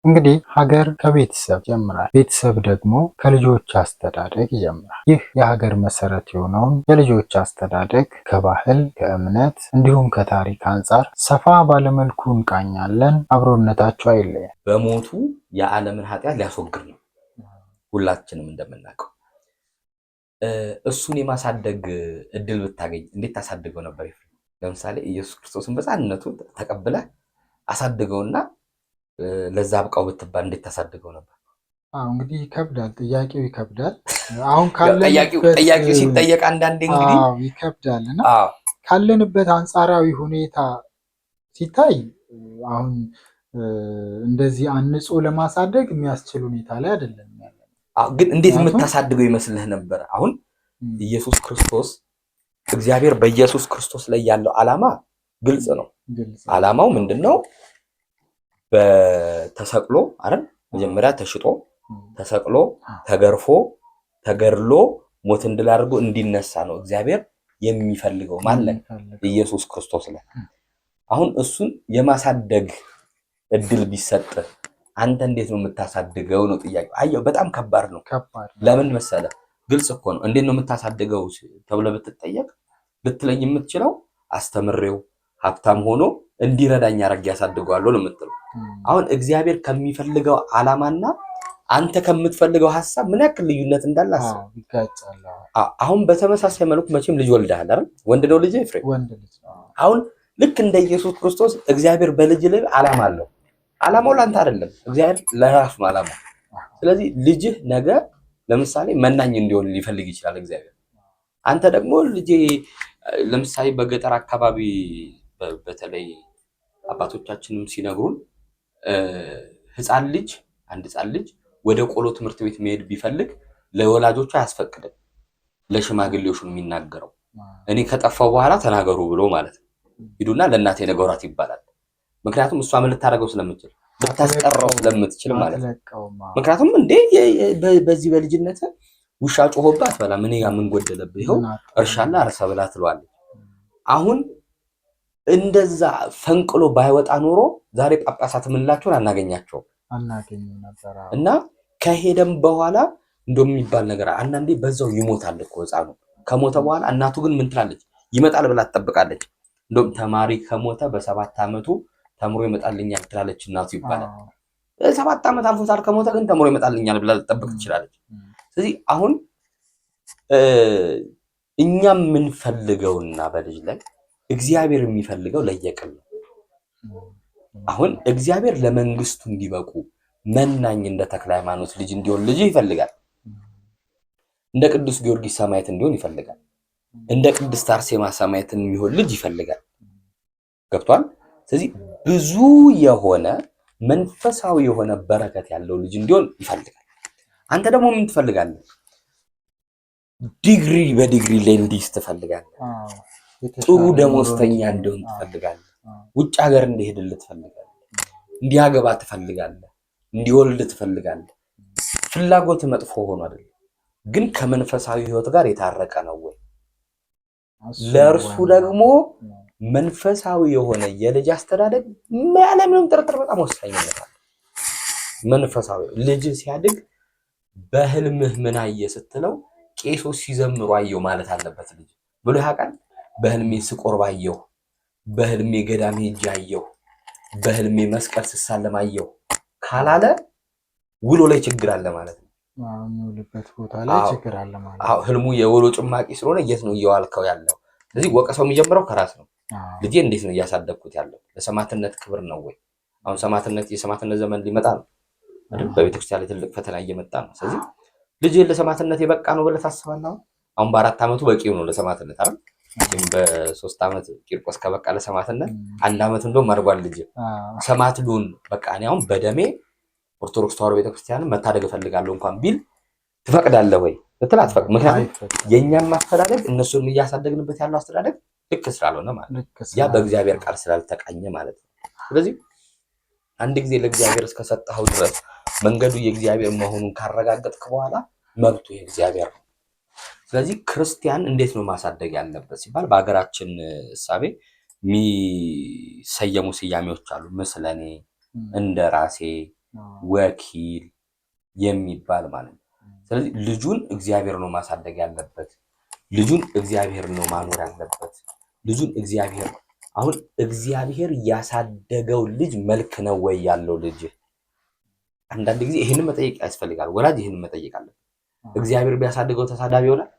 እንግዲህ ሀገር ከቤተሰብ ይጀምራል። ቤተሰብ ደግሞ ከልጆች አስተዳደግ ይጀምራል። ይህ የሀገር መሰረት የሆነውን የልጆች አስተዳደግ ከባህል፣ ከእምነት እንዲሁም ከታሪክ አንጻር ሰፋ ባለመልኩ እንቃኛለን። አብሮነታቸው አይለያል። በሞቱ የዓለምን ኃጢአት ሊያስወግድ ነው። ሁላችንም እንደምናውቀው እሱን የማሳደግ እድል ብታገኝ እንዴት ታሳድገው ነበር? ለምሳሌ ኢየሱስ ክርስቶስን በሕፃንነቱ ተቀብለህ አሳድገውና ለዛ አብቃው ብትባል እንዴት ታሳድገው ነበር? አዎ እንግዲህ ይከብዳል፣ ጥያቄው ይከብዳል። አሁን ካለንበት ጠያቂው ሲጠየቅ አንዳንዴ እንግዲህ አዎ ይከብዳል እና ካለንበት አንጻራዊ ሁኔታ ሲታይ አሁን እንደዚህ አንጾ ለማሳደግ የሚያስችል ሁኔታ ላይ አይደለም ያለነው። ግን እንዴት የምታሳድገው ይመስልህ ነበር? አሁን ኢየሱስ ክርስቶስ እግዚአብሔር በኢየሱስ ክርስቶስ ላይ ያለው ዓላማ ግልጽ ነው። ዓላማው ምንድን ነው? በተሰቅሎ አይደል? መጀመሪያ ተሽጦ ተሰቅሎ ተገርፎ ተገድሎ ሞትን ድል አድርጎ እንዲነሳ ነው እግዚአብሔር የሚፈልገው ማለት ኢየሱስ ክርስቶስ ላይ። አሁን እሱን የማሳደግ እድል ቢሰጥ አንተ እንዴት ነው የምታሳድገው ነው ጥያቄው። አየው በጣም ከባድ ነው። ለምን መሰለ? ግልጽ እኮ ነው። እንዴት ነው የምታሳድገው ተብሎ ብትጠየቅ ልትለኝ የምትችለው አስተምሬው ሀብታም ሆኖ እንዲረዳኝ አድርጌ ያሳድገዋለሁ ነው የምትለው። አሁን እግዚአብሔር ከሚፈልገው ዓላማና አንተ ከምትፈልገው ሀሳብ ምን ያክል ልዩነት እንዳለ አስብ። አሁን በተመሳሳይ መልኩ መቼም ልጅ ወልደሃል አይደል? ወንድ ነው ልጅ ኤፍሬም? ወንድ ልጅ። አሁን ልክ እንደ ኢየሱስ ክርስቶስ እግዚአብሔር በልጅ ላይ ዓላማ አለው። ዓላማው ለአንተ አይደለም፣ እግዚአብሔር ለራሱ ነው ዓላማው። ስለዚህ ልጅህ ነገ ለምሳሌ መናኝ እንዲሆን ሊፈልግ ይችላል እግዚአብሔር። አንተ ደግሞ ልጄ ለምሳሌ በገጠር አካባቢ በተለይ አባቶቻችንም ሲነግሩን ህፃን ልጅ አንድ ህፃን ልጅ ወደ ቆሎ ትምህርት ቤት መሄድ ቢፈልግ ለወላጆቹ አያስፈቅድም። ለሽማግሌዎች ነው የሚናገረው። እኔ ከጠፋው በኋላ ተናገሩ ብሎ ማለት ነው። ሂዱና ለእናቴ ነገሯት ይባላል። ምክንያቱም እሷ ምን ልታደርገው ስለምትችል ልታስቀረው ስለምትችል ማለት ነው። ምክንያቱም እንዴ በዚህ በልጅነት ውሻ ጮሆብህ አትበላም፣ እኔ ጋር ምን ጎደለብህ? ይኸው እርሻና አርሰህ ብላ ትለዋለች። አሁን እንደዛ ፈንቅሎ ባይወጣ ኖሮ ዛሬ ጳጳሳት የምንላቸውን አናገኛቸውም እና ከሄደም በኋላ እንደው የሚባል ነገር አንዳንዴ በዛው ይሞታል እኮ ህፃኑ። ከሞተ በኋላ እናቱ ግን ምን ትላለች? ይመጣል ብላ ትጠብቃለች። እንደውም ተማሪ ከሞተ በ7 ዓመቱ ተምሮ ይመጣልኛል ትላለች እናቱ ይባላል። 7 ዓመት አልፎታል ከሞተ ግን ተምሮ ይመጣልኛል ብላ ልትጠብቅ ትችላለች። ስለዚህ አሁን እኛ የምንፈልገውና በልጅ ላይ እግዚአብሔር የሚፈልገው ለየቅል ነው። አሁን እግዚአብሔር ለመንግስቱ እንዲበቁ መናኝ እንደ ተክለ ሃይማኖት ልጅ እንዲሆን ልጅ ይፈልጋል። እንደ ቅዱስ ጊዮርጊስ ሰማዕት እንዲሆን ይፈልጋል። እንደ ቅድስት አርሴማ ሰማዕት የሚሆን ልጅ ይፈልጋል። ገብቷል? ስለዚህ ብዙ የሆነ መንፈሳዊ የሆነ በረከት ያለው ልጅ እንዲሆን ይፈልጋል። አንተ ደግሞ ምን ትፈልጋለህ? ዲግሪ በዲግሪ ላይ እንዲይዝ ትፈልጋለህ። ጥሩ ደሞዝተኛ እንዲሆን ትፈልጋለህ። ውጭ ሀገር እንዲሄድልህ ትፈልጋለህ። እንዲያገባ ትፈልጋለህ። እንዲወልድ ትፈልጋለህ። ፍላጎት መጥፎ ሆኖ አይደለም፣ ግን ከመንፈሳዊ ህይወት ጋር የታረቀ ነው ወይ? ለእርሱ ደግሞ መንፈሳዊ የሆነ የልጅ አስተዳደግ ያለምንም ጥርጥር በጣም ወሳኝነት አለው። መንፈሳዊ ልጅ ሲያድግ በህልምህ ምን አየህ ስትለው ቄሶች ሲዘምሩ አየሁ ማለት አለበት ልጅ ብሎ ያውቃል። በህልሜ ስቆርብ አየሁ፣ በህልሜ ገዳም ሄጄ አየሁ፣ በህልሜ መስቀል ስሳለም አየሁ ካላለ ውሎ ላይ ችግር አለ ማለት ነው። የሚውልበት ቦታ ላይ ችግር አለ ማለት ነው። ህልሙ የውሎ ጭማቂ ስለሆነ የት ነው እየዋልከው ያለው? ስለዚህ ወቀሰው የሚጀምረው ከራስ ነው። ልጄ እንዴት ነው እያሳደግኩት ያለው? ለሰማዕትነት ክብር ነው ወይ? አሁን ሰማዕትነት የሰማዕትነት ዘመን ሊመጣ ነው አይደል? በቤተክርስቲያን ላይ ትልቅ ፈተና እየመጣ ነው። ስለዚህ ልጅ ለሰማዕትነት የበቃ ነው ብለህ ታስባለህ? አሁን በ4 ዓመቱ በቂ ነው ለሰማዕትነት አይደል? በ3 ዓመት ቂርቆስ ከበቃ ለሰማዕትነት 1 ዓመት እንደውም አድርጓል ልጅ ሰማዕት ልሁን በቃ እኔ አሁን በደሜ ኦርቶዶክስ ተዋሕዶ ቤተክርስቲያንን መታደግ እፈልጋለሁ እንኳን ቢል ትፈቅዳለህ ወይ ብትል አትፈቅድም። ምክንያቱም የእኛም አስተዳደግ እነሱን እያሳደግንበት ያለው አስተዳደግ ልክ ስላልሆነ ማለት ነው። ያ በእግዚአብሔር ቃል ስላልተቃኘ ማለት ነው። ስለዚህ አንድ ጊዜ ለእግዚአብሔር እስከሰጠኸው ድረስ መንገዱ የእግዚአብሔር መሆኑን ካረጋገጥክ በኋላ መብቱ የእግዚአብሔር ነው። ስለዚህ ክርስቲያን እንዴት ነው ማሳደግ ያለበት ሲባል በሀገራችን እሳቤ የሚሰየሙ ስያሜዎች አሉ። ምስለኔ፣ እንደራሴ፣ ወኪል የሚባል ማለት ነው። ስለዚህ ልጁን እግዚአብሔር ነው ማሳደግ ያለበት። ልጁን እግዚአብሔር ነው ማኖር ያለበት። ልጁን እግዚአብሔር አሁን እግዚአብሔር ያሳደገው ልጅ መልክ ነው ወይ ያለው ልጅ? አንዳንድ ጊዜ ይህንን መጠየቅ ያስፈልጋል። ወላጅ ይህንን መጠየቅ አለበት። እግዚአብሔር ቢያሳድገው ተሳዳቢ ይሆናል?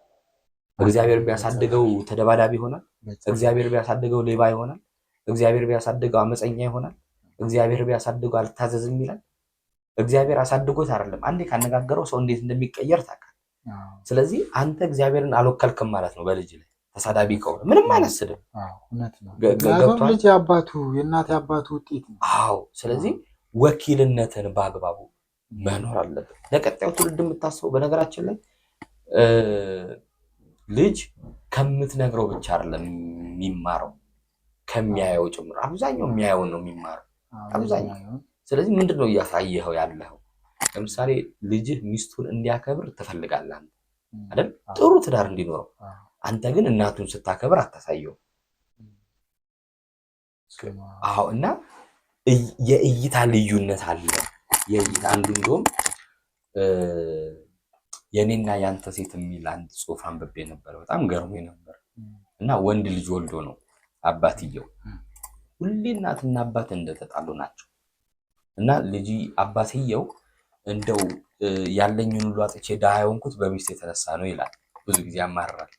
እግዚአብሔር ቢያሳድገው ተደባዳቢ ይሆናል? እግዚአብሔር ቢያሳድገው ሌባ ይሆናል? እግዚአብሔር ቢያሳድገው አመፀኛ ይሆናል? እግዚአብሔር ቢያሳድገው አልታዘዝም ይላል? እግዚአብሔር አሳድጎት አይደለም። አንዴ ካነጋገረው ሰው እንዴት እንደሚቀየር ታውቃለህ። ስለዚህ አንተ እግዚአብሔርን አልወከልክም ማለት ነው። በልጅ ላይ ተሳዳቢ ከሆነ ምንም አይነት ስድብ ገብቷል። ልጅ አባቱ የእናት አባቱ ውጤት ነው። አዎ። ስለዚህ ወኪልነትን በአግባቡ መኖር አለበት። ለቀጣዩ ትውልድ የምታስበው በነገራችን ላይ ልጅ ከምትነግረው ብቻ አይደለም የሚማረው ከሚያየው ጭምር። አብዛኛው የሚያየውን ነው የሚማረው አብዛኛው። ስለዚህ ምንድን ነው እያሳየኸው ያለኸው? ለምሳሌ ልጅህ ሚስቱን እንዲያከብር ትፈልጋለህ አንተ አይደል? ጥሩ ትዳር እንዲኖረው። አንተ ግን እናቱን ስታከብር አታሳየው። አዎ። እና የእይታ ልዩነት አለ። የእይታ አንዱ እንደውም የኔና ያንተ ሴት የሚል አንድ ጽሑፍ አንብቤ ነበር። በጣም ገርሞኝ ነበር። እና ወንድ ልጅ ወልዶ ነው አባትየው። ሁሌ እናትና አባት እንደተጣሉ ናቸው። እና ልጅ አባትየው እንደው ያለኝን ሁሉ አጥቼ ድሃ የሆንኩት በሚስት የተነሳ ነው ይላል። ብዙ ጊዜ ያማርራል።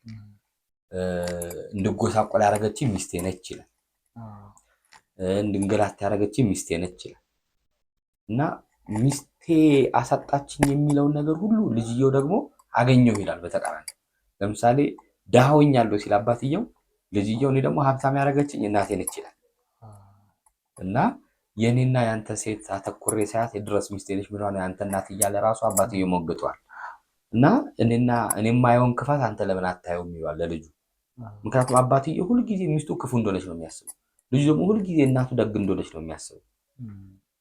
እንድጎሳቆል ያደረገችኝ ሚስቴ ነች ይላል። እንድንገላት ያደረገችኝ ሚስቴ ነች ይላል። እና ሚስቴ አሳጣችኝ የሚለውን ነገር ሁሉ ልጅየው ደግሞ አገኘሁ ይላል። በተቃራኒ ለምሳሌ ድሃ ሆኛለሁ ሲል አባትየው፣ ልጅየው እኔ ደግሞ ሀብታም ያደረገችኝ እናቴ ነች ይላል። እና የኔና ያንተ ሴት አተኩሬ ሳያት የድረስ ሚስቴ ነች ምን ሆነ ያንተ እናት እያለ ራሱ አባትየው ሞግቷል። እና እኔና እኔ የማየውን ክፋት አንተ ለምን አታየውም ይለዋል ለልጁ። ምክንያቱም አባትየው ሁልጊዜ ሚስቱ ክፉ እንደሆነች ነው የሚያስበው። ልጁ ደግሞ ሁልጊዜ እናቱ ደግ እንደሆነች ነው የሚያስበው።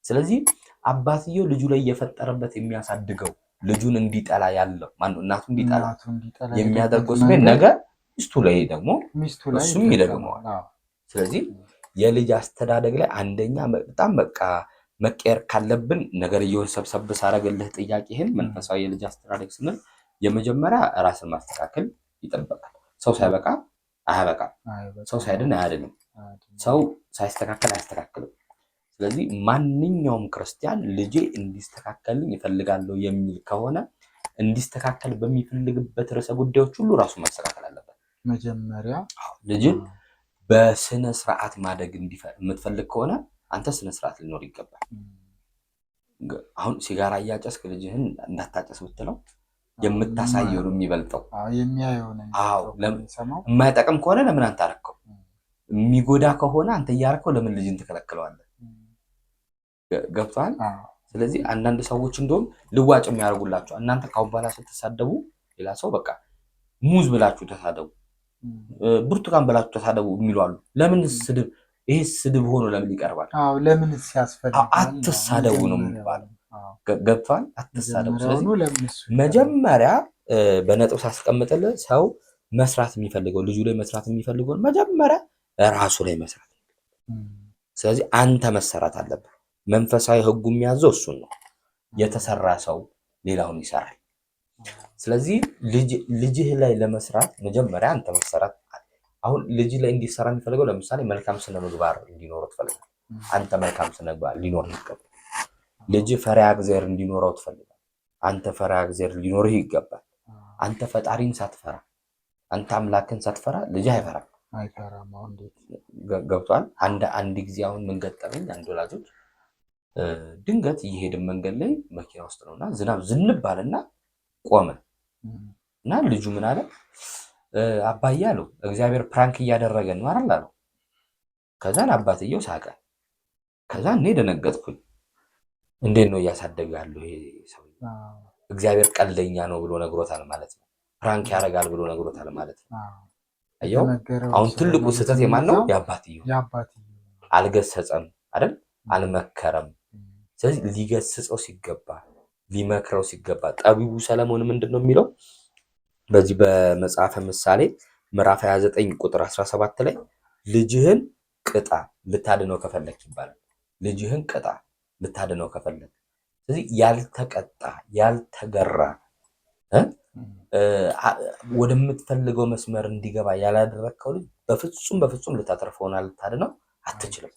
ስለዚህ አባትየው ልጁ ላይ እየፈጠረበት የሚያሳድገው ልጁን እንዲጠላ ያለው ማነው እናቱ እንዲጠላ የሚያደርገው ስሜት ነገ ሚስቱ ላይ ደግሞ እሱም ይደግመዋል። ስለዚህ የልጅ አስተዳደግ ላይ አንደኛ በጣም በቃ መቀየር ካለብን ነገርየውን ሰብሰብ ሳረግልህ ጥያቄህን መንፈሳዊ የልጅ አስተዳደግ ስንል የመጀመሪያ ራስን ማስተካከል ይጠበቃል። ሰው ሳይበቃ አያበቃም። ሰው ሳይድን አያድንም። ሰው ሳይስተካከል አያስተካክልም። ስለዚህ ማንኛውም ክርስቲያን ልጄ እንዲስተካከልኝ ይፈልጋለሁ የሚል ከሆነ እንዲስተካከል በሚፈልግበት ርዕሰ ጉዳዮች ሁሉ ራሱ ማስተካከል አለበት። መጀመሪያ ልጅን በስነ ስርዓት ማደግ የምትፈልግ ከሆነ አንተ ስነ ስርዓት ሊኖር ይገባል። አሁን ሲጋራ እያጨስክ ልጅህን እንዳታጨስ ብትለው የምታሳየው ነው የሚበልጠው። የማይጠቅም ከሆነ ለምን አንተ አረከው? የሚጎዳ ከሆነ አንተ እያረከው ለምን ልጅን ትከለክለዋለህ? ገብቶሃል? ስለዚህ አንዳንድ ሰዎች እንደውም ልዋጭ የሚያደርጉላቸው እናንተ ካሁን በኋላ ስትሳደቡ ሌላ ሰው በቃ ሙዝ ብላችሁ ተሳደቡ፣ ብርቱካን ብላችሁ ተሳደቡ የሚሉ አሉ። ለምን ስድብ? ይሄ ስድብ ሆኖ ለምን ይቀርባል? ለምን ሲያስፈልጋል? አትሳደቡ ነው የሚባለው። ገብቶሃል? አትሳደቡ። ስለዚህ መጀመሪያ በነጥብ ሳስቀምጥልህ ሰው መስራት የሚፈልገው ልጁ ላይ መስራት የሚፈልገውን መጀመሪያ ራሱ ላይ መስራት። ስለዚህ አንተ መሰራት አለብህ። መንፈሳዊ ሕጉ የሚያዘው እሱን ነው። የተሰራ ሰው ሌላውን ይሰራል። ስለዚህ ልጅህ ላይ ለመስራት መጀመሪያ አንተ መሰራት። አሁን ልጅ ላይ እንዲሰራ የሚፈልገው ለምሳሌ መልካም ስነ ምግባር እንዲኖረው ትፈልጋለህ። አንተ መልካም ስነ ምግባር ሊኖር ይገባል። ልጅ ፈሪሃ እግዚአብሔር እንዲኖረው ትፈልጋለህ። አንተ ፈሪሃ እግዚአብሔር ሊኖርህ ይገባል። አንተ ፈጣሪን ሳትፈራ፣ አንተ አምላክን ሳትፈራ ልጅህ አይፈራም። ገብቷል። አንድ ጊዜ አሁን ምን ገጠመኝ፣ አንድ ወላጆች ድንገት እየሄድን መንገድ ላይ መኪና ውስጥ ነውና ዝናብ ዝንብ አለና ቆመ እና ልጁ ምን አለ፣ አባዬ አለው እግዚአብሔር prank እያደረገን ነው አይደል አለው። ከዛን አባትየው ሳቀ። ከዛ እኔ ደነገጥኩኝ። እንዴት ነው እያሳደገ ያለው ይሄ ሰው? እግዚአብሔር ቀልደኛ ነው ብሎ ነግሮታል ማለት ነው። prank ያደርጋል ብሎ ነግሮታል ማለት ነው። አየው፣ አሁን ትልቁ ስህተት የማን ነው? የአባትየው። አልገሰጸም አይደል? አልመከረም። ስለዚህ ሊገስጸው ሲገባ ሊመክረው ሲገባ ጠቢቡ ሰለሞን ምንድን ነው የሚለው በዚህ በመጽሐፈ ምሳሌ ምዕራፍ 29 ቁጥር 17 ላይ ልጅህን ቅጣ ልታድነው ከፈለክ ይባላል። ልጅህን ቅጣ ልታድነው ከፈለክ። ስለዚህ ያልተቀጣ፣ ያልተገራ፣ ወደምትፈልገው መስመር እንዲገባ ያላደረግከው ልጅ በፍጹም በፍጹም ልታተርፈውና ልታድነው አትችልም።